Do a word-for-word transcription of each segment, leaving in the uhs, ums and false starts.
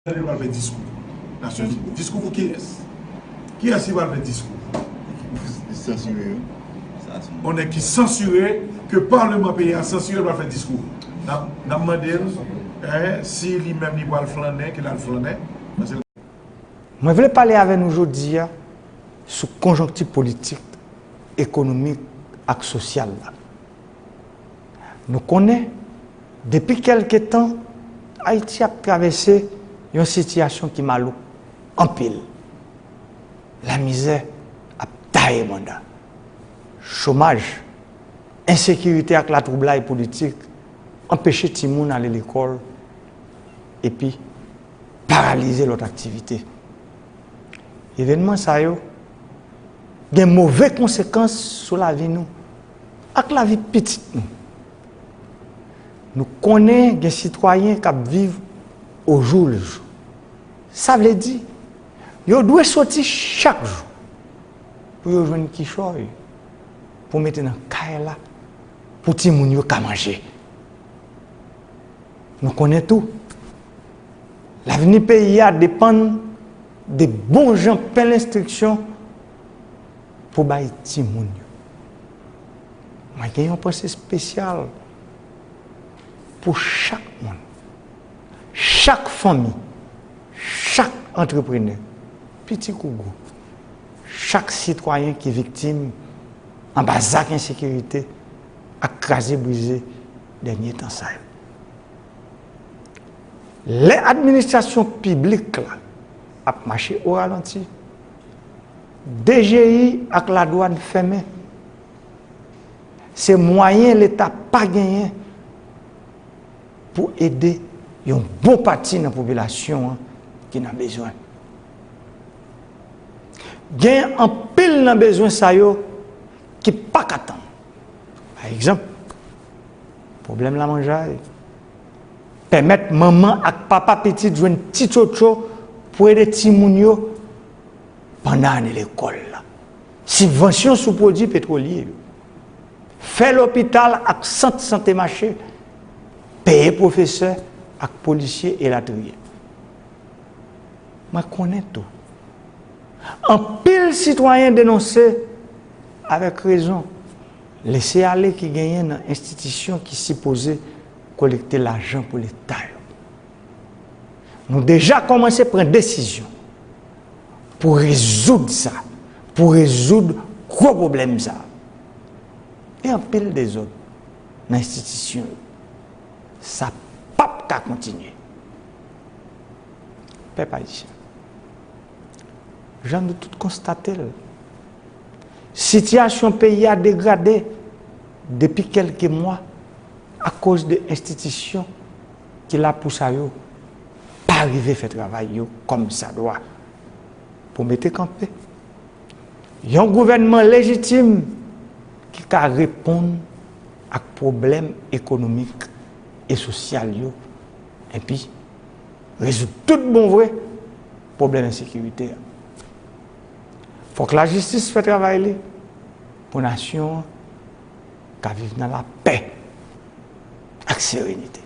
Li pral fè diskou Nasyonzini. Diskou pou kiyès? Kiyès li pral fè diskou? Li sansire yo. On nèg ki sansire, ke palman peyi a sansire, pral fè diskou. N ap, n ap mande l, eh, si li menm li pral flannen, ke l al flannen. Paske Mwen vle pale avè nou jodi a sou konjonkti politik, ekonomik ak sosyal la. Nou konnen, depi kèlke tan, Ayiti ap travèse yon sitiyasyon ki malouk anpil. Lamizè ap taye banda. Chomaj, ensekirite ak latwoublay politik anpeche timoun ale lekòl epi paralize lòt aktivite. Evènman sa yo gen move konsekans sou lavi nou ak lavi pitit nou. Nou konnen gen sitwayen k ap viv o jou le jou. Sa vle di, yo dwe soti chak jou pou yo jwenn kichòy pou mete nan kay la, pou timoun yo ka manje. Nou konnen tou, lavni peyi a depann de bon jan pen lenstriksyon pou bay timoun yo. Mwen gen yon panse espesyal pou chak moun, chak fanmi, chak antreprenè, piti kou gwo, chak sitwayen ki viktim anba zak ensekirite ak kraze brize dènye tan sa yo. Lè administrasyon piblik la ap mache o ralanti, D G I ak ladwàn fèmen, se mwayen Leta pa genyen pou ede yon bon pati nan popilasyon an ki nan bezwen. Gen anpil nan bezwen sa yo ki pa ka tann. Pa egzanp, pwoblèm lamanjay, pèmèt manman ak papa pitit jwenn ti tchotcho pou ede timoun yo pandan ane lekòl la, sibvansyon sou pwodui petwolye yo, fè lopital ak sant sante mache, peye pwofesè ak polisye, elatriye. Mwen konnen tou, anpil sitwayen denonse avèk rezon lese ale ki genyen nan enstitisyon ki sipoze kolekte lajan pou Leta yo. Nou deja kòmanse pran desizyon pou rezoud sa, pou rezoud gwo pwoblèm sa. Gen anpil dezòd nan enstitisyon yo. Sa p ap ka kontinye. Pèp ayisyen, jan nou tout konstate l, sitiyasyon peyi a degrade depi kèlke mwa akoz de enstitisyon ki la pou sa yo pa rive fè travay yo kòmsadwa pou mete kanpe yon gouvènman lejitim ki ka reponn ak pwoblèm ekonomik e sosyal yo, epi rezoud tout bon vre pwoblèm ensekirite a. Fòk lajistis fè travay li pou nasyon an ka viv nan lapè ak serenite.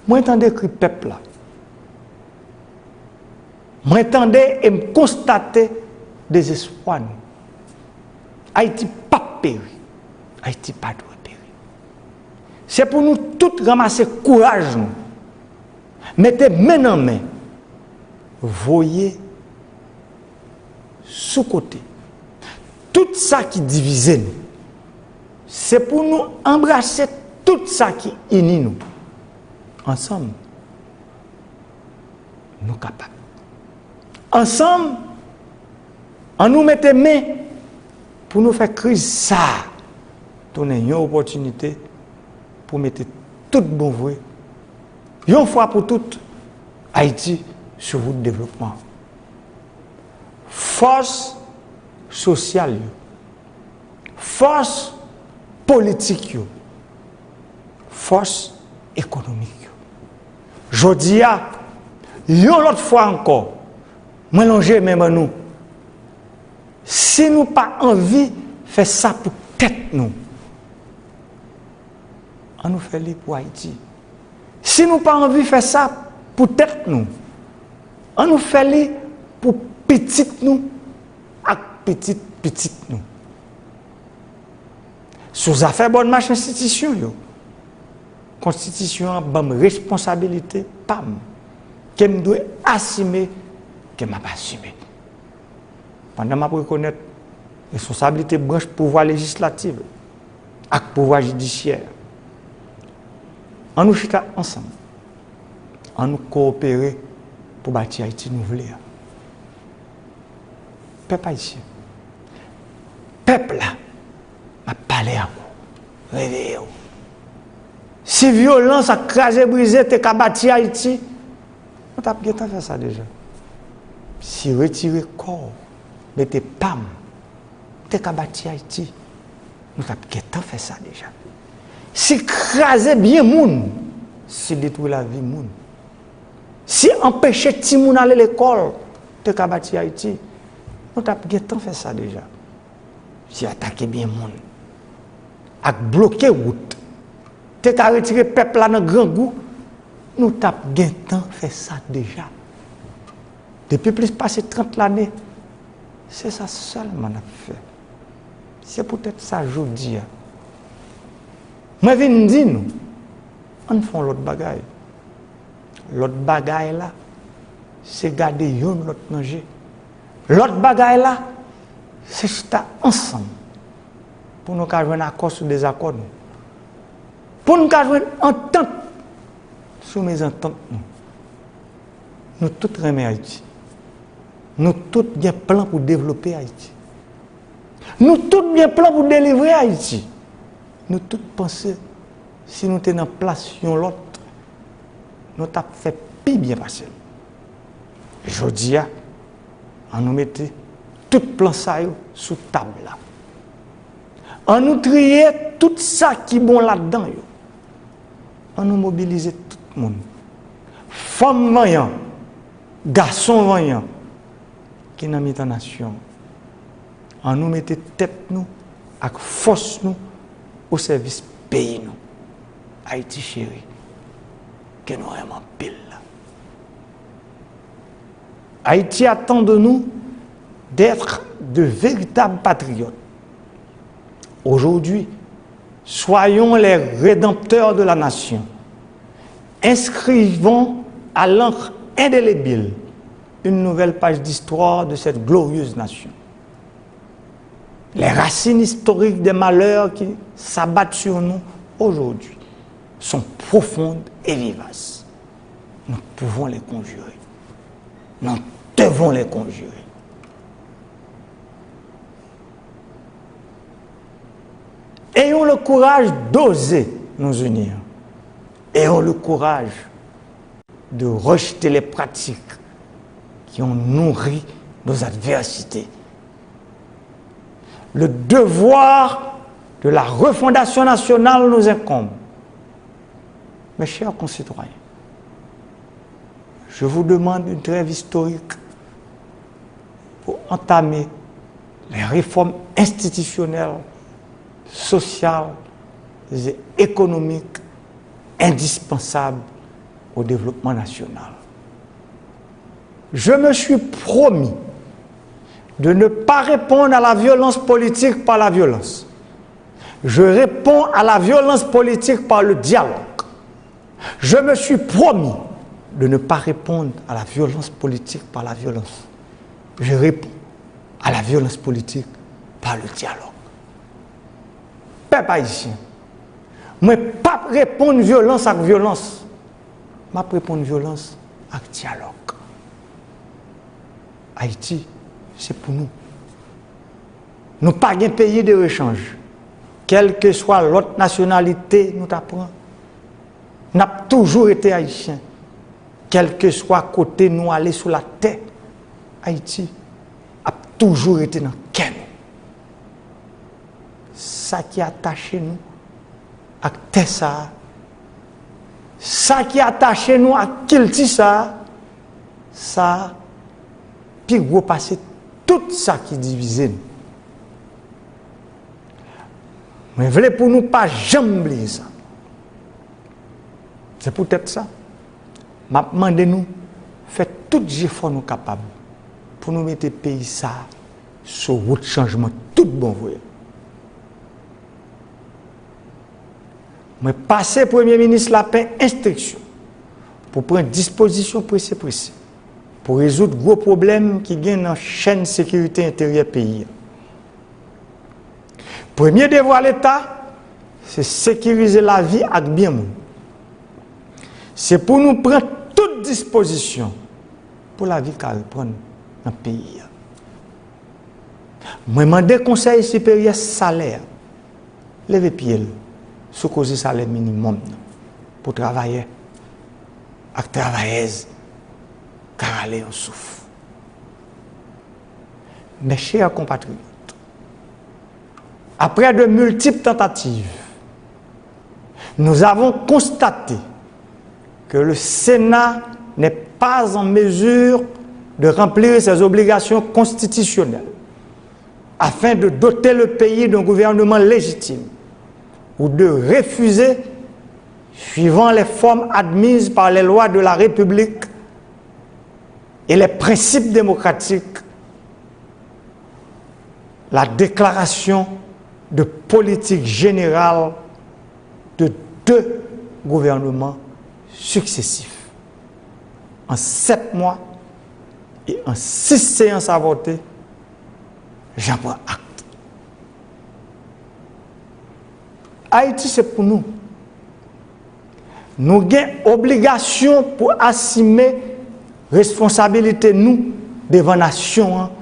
Mwen tande kri pèp la. Mwen tande e m konstate dezespwa nou. Ayiti p ap peri. Ayiti pa dwe peri. Se pou nou tout ranmase kouraj nou, mete men nan men, voye sou kote tout sa ki divize nou. Se pou nou anbrase tout sa ki ini nou. Ansanm, nou kapab. Ansanm, ann nou mete men pou nou fè kriz sa a tounen yon opòtinite pou mete tout bon vre, yon fwa pou tout, Ayiti sou wout devlopman. Fòs sosyal yo, fòs politik yo, fòs ekonomik yo. Jodi a, yon lòt fwa ankò, mwen lonje men ban nou. Si nou pa anvi fè sa pou tèt nou, ann nou fè li pou Ayiti. Si nou pa anvi fè sa pou tèt nou, ann nou fè li pou pitit nou ak pitit pitit nou. Sou zafè bòn mach enstitisyon yo, Konstitisyon an ban m responsabilite pa m ke m dwe asime, ke m ap asime. Pandan m ap rekonèt responsablite branch pouvwa lejislatif ak pouvwa jidisyè, ann nou chita ansanm, ann nou kowopere pou bati Ayiti nou vle a. Pèp ayisyen, pèp la, m ap pale ak ou, reveye w. Si vyolans ak kraze brize te ka bati Ayiti, nou t ap gentan fè sa deja. Si retire kò w, mete pa m, te ka bati Ayiti, nou t ap gentan fè sa deja. Si kraze byen moun, si detwi lavi moun, si anpeche timoun ale lekòl te ka bati Ayiti, nou t ap gentan fè sa deja. Si atake byen moun ak bloke wout te ka retire pèp la nan grangou, nou t ap gentan fè sa deja. Depi plis pase trant lane, se sa sèlman n ap fè. Se poutèt sa jodi a, mwen vin di nou, ann fè yon lòt bagay. Lòt bagay la, se gade youn lòt nan je. Lòt bagay la, se chita ansanm pou nou ka jwenn akò sou dezakò nou. Pou n ka jwenn antant sou mezantant nou. Nou tout renmen Ayiti. Nou tout gen plan pou devlope Ayiti. Nou tout gen plan pou delivre Ayiti. Nou tout panse si nou te nan plas yon lòt, nou t ap fè pi byen pase l. Jodi a, ann nou mete tout plan sa yo sou tab la. Ann nou triye tout sa ki bon ladan yo. Ann nou mobilize tout moun. Fanm vanyan, gason vanyan ki nan mitan nasyon an. Ann nou mete tèt nou ak fòs nou o sèvis peyi nou, Ayiti cheri, ke nou renmen anpil la. Haïti attend de nous d'être de véritables patriotes. Aujourd'hui, soyons les rédempteurs de la nation. Inscrivons à l'encre indélébile une nouvelle page d'histoire de cette glorieuse nation. Les racines historiques des malheurs qui s'abattent sur nous aujourd'hui sont profondes et vivaces. Nous pouvons les conjurer. Nous devons les conjurer. Ayons le courage d'oser nous unir. Ayons le courage de rejeter les pratiques qui ont nourri nos adversités. Le devoir de la refondation nationale nous incombe. Mes chers concitoyens, je vous demande une trêve historique pour entamer les réformes institutionnelles, sociales et économiques indispensables au développement national. Je me suis promis de ne pas répondre à la violence politique par la violence. Je réponds à la violence politique par le dialogue. Je me suis promis de ne pas répondre à la violence politique par la violence. Je réponds à la violence politique par le dialogue. Pèp ayisyen, mwen p ap reponn vyolans ak vyolans. M ap reponn vyolans ak dyalòg. Ayiti, se pou nou. Nou pa gen peyi de rechanj. Kèlkeswa lòt nasyonalite nou ta pran, n ap toujou rete ayisyen. Kèlkeswa kote nou ale sou latè, Ayiti ap toujou rete nan kè nou. Sa ki atache nou ak tè sa a, sa ki atache nou ak kilti sa a, sa a pi gwo pase tout sa ki divize nou. Mwen vle pou nou pa janm bliye sa. Se poutèt sa, m ap mande nou fè tout jefò nou kapab pou nou mete peyi sa a sou wout chanjman tout bon vre. Mwen pase Premye Minis Lapin enstriksyon pou pran dispozisyon prese prese pou rezoud gwo pwoblèm ki gen nan chèn sekirite enteryè peyi a. Premye devwa Leta, se sekirize lavi ak byen moun. Se pou nou pran tout dispozisyon pou lavi ka reprann nan peyi a. Mwen mande Konsèy Siperyè Salè a leve pye l sou koze salè minimòm nan pou travayè ak travayèz ka rale yon souf. Mes chers compatriotes, après de multiples tentatives, nous avons constaté que le Sénat n'est pas en mesure de remplir ses obligations constitutionnelles afin de doter le pays d'un gouvernement légitime ou de refuser, suivant les formes admises par les lois de la République et les principes démocratiques, la déclaration de politique générale de deux gouvernements successifs. En sept mois et en six séances avortées, j'en prends acte. Ayiti se pou nou. Nou gen obligasyon pou asime responsabilite nou devan nasyon an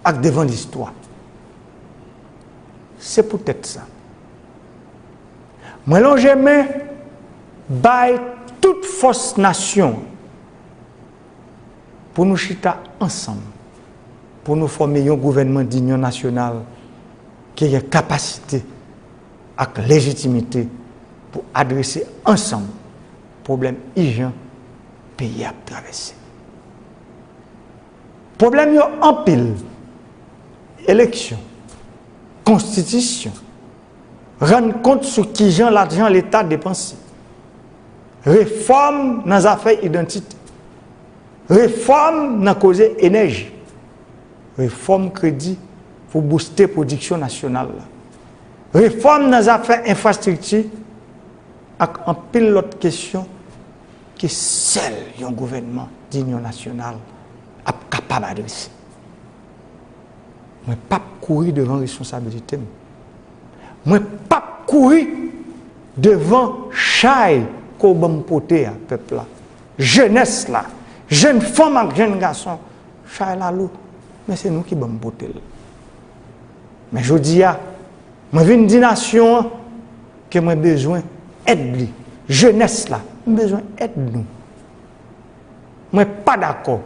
ak devan listwa. Se poutèt sa, mwen lonje men bay tout fòs nasyon an pou nou chita ansanm, pou nou fòme yon gouvènman dinyon nasyonal ki gen kapasite ak lejitimite pou adrese ansanm pwoblèm ijan peyi a ap travèse. Pwoblèm yo anpil: eleksyon, konstitisyon, rann kont sou kijan lajan Leta depanse, refòm nan zafè idantite, refòm nan koze enèji, refòm kredi pou bouste pwodiksyon nasyonal la, refòm nan zafè enfrastrikti ak anpil lòt kesyon ke sèl yon gouvènman dinyon nasyonal ap kapab adrese. Mwen p ap kouri devan responsabilite m. Mwen p ap kouri devan chay ke w ban m pote a, pèp la, jenès la, jèn fanm ak jèn gason. Chay la lou, men se nou ki ban m pote l. Men jodi a, mwen vin di nasyon an ke mwen bezwen èd li. Jenès la, m bezwen èd nou. Mwen pa dakò,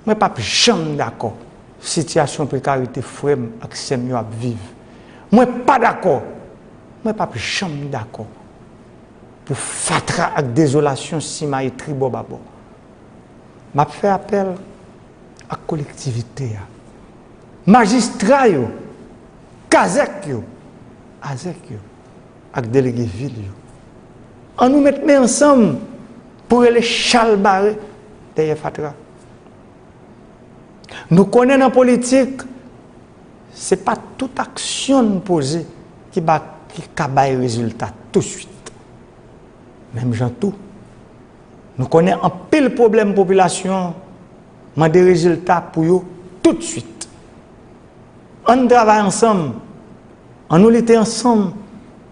mwen p ap janm dakò sitiyasyon prekarite frè m ak sè m yo ap viv. Mwen pa dakò, mwen p ap janm dakò pou fatra ak dezolasyon simaye tribò babò. M ap fè apèl ak kolektivite a, majistra yo, kazèk yo, azèk yo, ak delege vil yo. Ann nou met men ansanm pou rele chalbare dèyè fatra. Nou konnen nan politik, se pa tout aksyon n poze ki ba, ki ka bay rezilta touswit. Menm jan tou, nou konnen anpil pwoblèm popilasyon an mande rezilta pou yo toutswit. Ann travay ansanm, ann nou lite ansanm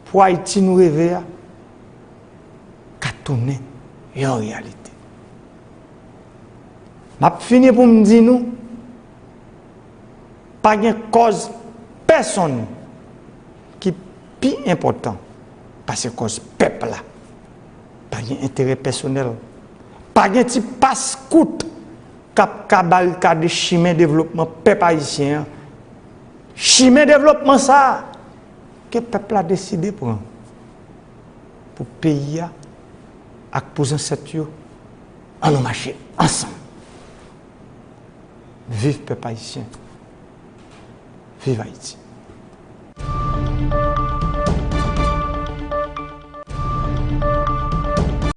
pou Ayiti nou reve a ka tounen yon reyalite. M ap fini pou m di nou, pa gen kòz pèsonn ki pi enpòtan pase kòz pèp la. Pa gen enterè pèsonèl. Pa gen ti pas kout k ap ka barikade chimen devlopman pèp ayisyen an. Chimen devlopman sa a ke pèp la deside pran pou peyi a ak pou zansèt yo. Ann nou mache ansanm. Viv pèp ayisyen. Viv Ayiti.